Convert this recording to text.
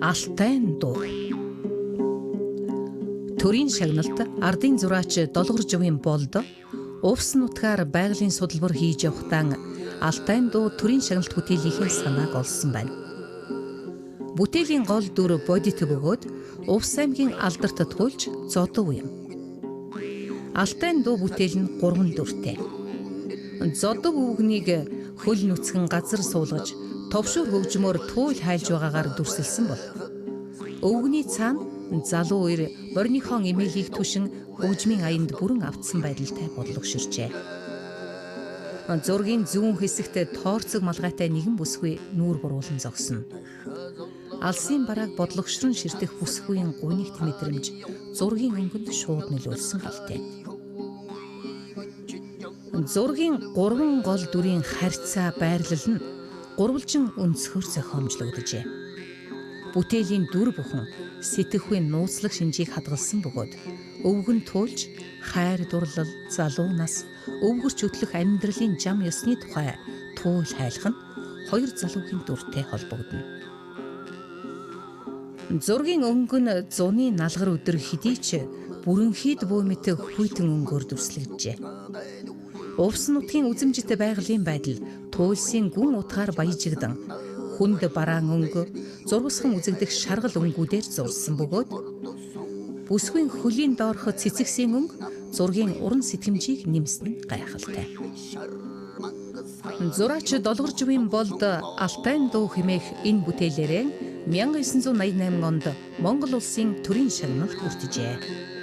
Алтайн дуу. Төрийн шагналт ардын зураач Долгорживын болд увс нутгаар байгалийн судалбар хийж явахдаа Алтайн дуу төрийн шагналт бүтээлийнхээ санааг олсон байна. Бүтээлийн гол дүр бодит бөгөөд Увс аймгийн алдарт туулж зодов юм. Алтайн дуу бүтээл нь 3 дүртэй. Зодов өвгнийг хөл нүцгэн газар суулгаж товшуур хөгжмөөр туйл хайлж байгаагаар дүрсэлсэн бол өвгний цаана залуу үер морийнхоо эмээлийг түшин хөгжмийн аянд бүрэн автсан байдалтай бодлогоширчээ. Зургийн зүүн хэсэгт тоорцог малгайтай нэгэн бүсгүй нүүр буруулан зогсно. Алсын барааг бодлогошрон ширтэх бүсгүйн гунигт мэдрэмж зургийн өнгөнд шууд нөлөөлсөн гэлтэй. Зургийн 3 гол дүрийн харьцаа байрлал нь гурвалжин өнцгөр зохиомжлогдожээ. Бүтээлийн дүр бүхэн сэтгэхүйн нууцлаг шинжийг хадгалсан бөгөөд өвгөн туулж хайр дурлал, залуу нас, өвгөрч хөтлөх амьдралын жам ёсны тухай туул хайлах нь хоёр залуугийн дүртэй холбогдоно. Зургийн өнгө нь зуны налгар өдөр хэдий ч бүрэнхийд бүү мэт хүйтэн өнгөөр дүрслэгджээ. Увс нутгийн үзэмжит байгалийн байдал туйлсын гүн утгаар баяжигдан хүнд бараан өнгө, зурвасхан үзэгдэх шаргал өнгүүдээр зурсан бөгөөд бүсгүйн хөлийн доорх цэцэгсийн өнгө зургийн уран сэтгэмжийг нэмсэн нь гайхалтай. Зураач Долгорживын болд Алтайн дуу хэмээх энэ бүтээлээрээ 1988 онд Монгол улсын төрийн шагналт хүртжээ.